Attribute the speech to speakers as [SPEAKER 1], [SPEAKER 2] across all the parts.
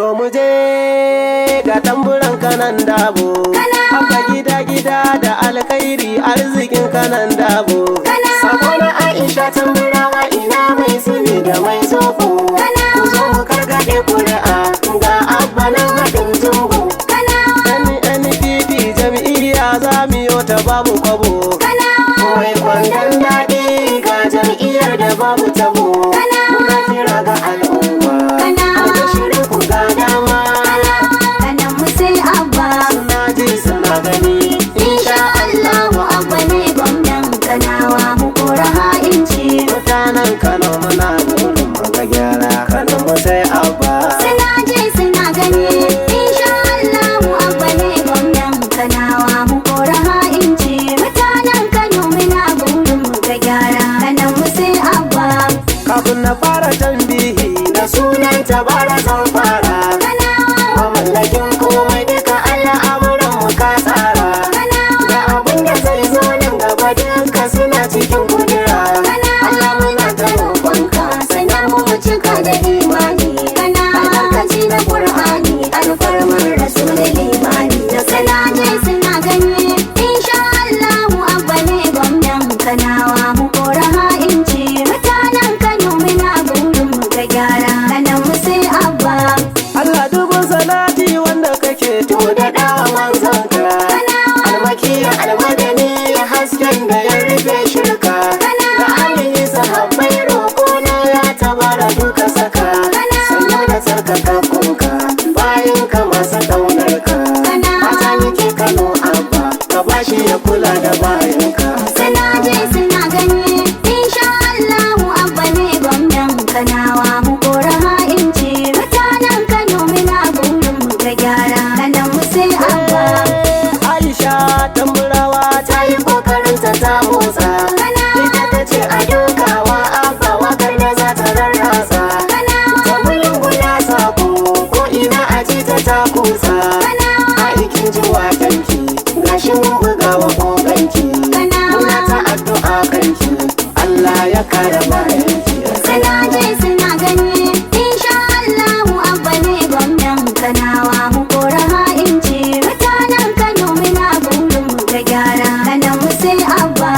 [SPEAKER 1] To mu je ga tamburan Kanan Dabo. Abba gida gida da alkhairi, arzikin Kanan Dabo. Sako na Aisha Tamburawa, ina mai suni da mai zofo. Ku zo mu karkaɗe kuri'a ga Abba nan haɗin jumbo. NNPP jam'iyya za mu yo ta babu kwabo. Mai kwandon daɗi, ga jam'iyyar da babu tabo. Muna kira ga al'umma. Shirin ku ga dama.
[SPEAKER 2] Kanan mu sai Abba.
[SPEAKER 1] Suna ji suna gani.
[SPEAKER 2] Insha Allahu Abba ne gwamnan Kanawa, mu kora ha'inci.
[SPEAKER 1] Mutanen Kano, muna burin mu ga gyara. Kano mu sai Abba.
[SPEAKER 2] Suna ji suna gani. Insha Allahu Abba ne gwamnan Kanawa, mu kora ha'inci. Mutanen Kano, muna burin mu ga gyara. Kanan mu sai Abba.
[SPEAKER 1] Kafin na fara tambihi, da sunan Tabara zan fara. Mamallakin komai duka, Allah, amuran mu ka tsara. Da abin da zai zo nan gaba duka suna cikin kudura. Allah, muna ta roƙonka,
[SPEAKER 2] Sanya mu mu cika da imani. Albarkaci na Qur'ani, alfarmar Rasul limani. Suna ji suna gani. Insha Allahu Abba ne gwamnan Kanawa, mu kora ha'inci. Mutanen Kano, muna burin mu ga gyara. Kanan mu sai Abba.
[SPEAKER 1] Allah, dubun salati wanda kake to da dawa manzanka, almakiya almadani, hasken da ya rufe shirka, da alihi sahabbai, roƙo na ya Tabara duka saka, sannan da tsarkaka kunka bayan ka masu ƙaunar ka. Mata nake Kano, Abba ka bashi ya kula da bayanka.
[SPEAKER 2] Suna ji suna gani. Insha Allahu Abba ne gwamnan Kanawa, mu kora ha'inci. Mutanen Kano, muna burin mu ga gyara. Kanan mu sai Abba.
[SPEAKER 1] Aisha Tamburawa ta yi kokarinta, ta motsa. Ita ta ce a dokawa Abba wakar da za ta rarrasa. Ta bulbula sako ko ina a ji ta, ta kusa. Aikin ji watanki, gashi mun buga wa koganki. Muna ta addu'a kanki, Allah ya kare bayanki.
[SPEAKER 2] Suna ji suna gani. Insha Allahu Abba ne gwamnan Kanawa, mu kora ha'inci. Mutanen Kano, muna burin mu ga gyara. Kanan mu sai Abba.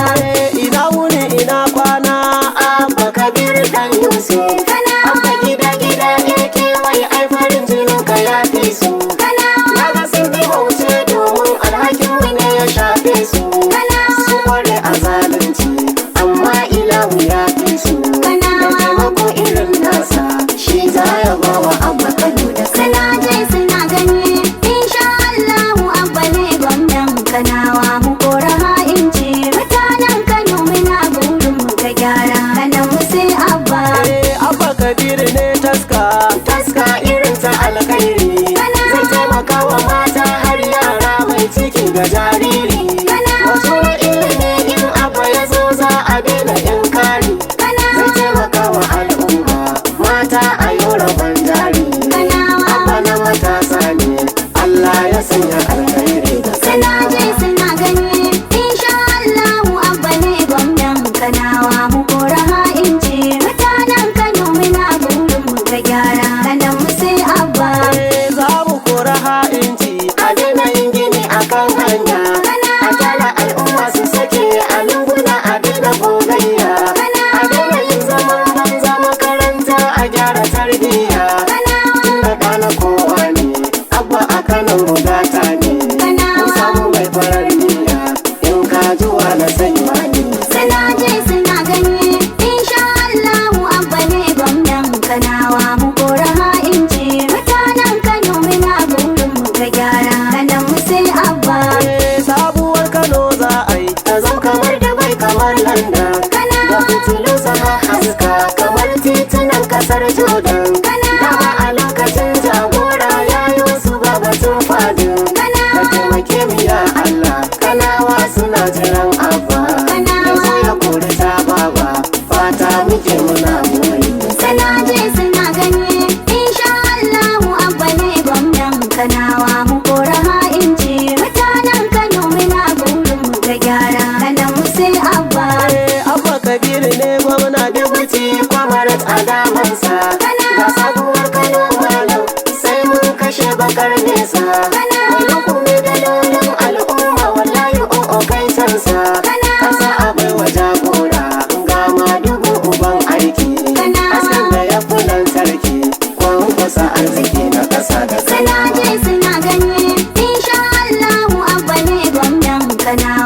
[SPEAKER 1] Ina wuni, ina kwana, Abba Kabir dan Yusuf. Abba gida gida yake wai ai farin jinin ka ya fi su. Naga sun bi bauce domin alhakin mu ne ya shafe su. Su kware a zalunci, amma ilahu ya fi su. Da taimako irin nasa shi za ya ba wa Abba Kano da
[SPEAKER 2] Suna ji suna gani. Insha Allahu Abba ne gwamnan Kanawa, mu kora ha'inci. Mutanen Kano, muna burin mu ga gyara. Kanan mu sai Abba.
[SPEAKER 1] Abba Kabir ne taska, taska irin ta alkhairi. Zai taimaka wa mata har yara, mai ciki da jariri. Wato na ilimi, in Abba ya zo za a daina inkari. Zai taimaka wa al'umma, mata a yau rabon jari. Abba na matasa ne, Allah ya sanya alkhairi.
[SPEAKER 2] Suna ji suna gani. Insha Allahu Abba ne gwamnan Kanawa, mu kora ha'inci. Mutanen Kano, muna burin mu ga gyara. Kanan mu sai Abba.
[SPEAKER 1] Za mu kora ha'inci, a daina yin gini a kan hanya. A kasa. Kasa a baiwa jagora, ga Madugu uban aiki. Hasken da ya fi lantarki, Kwankwasa arziki na kasa da
[SPEAKER 2] Suna
[SPEAKER 1] Kanawa.
[SPEAKER 2] je suna gani, insha Allahu Abba ne gwamnan Kanawa.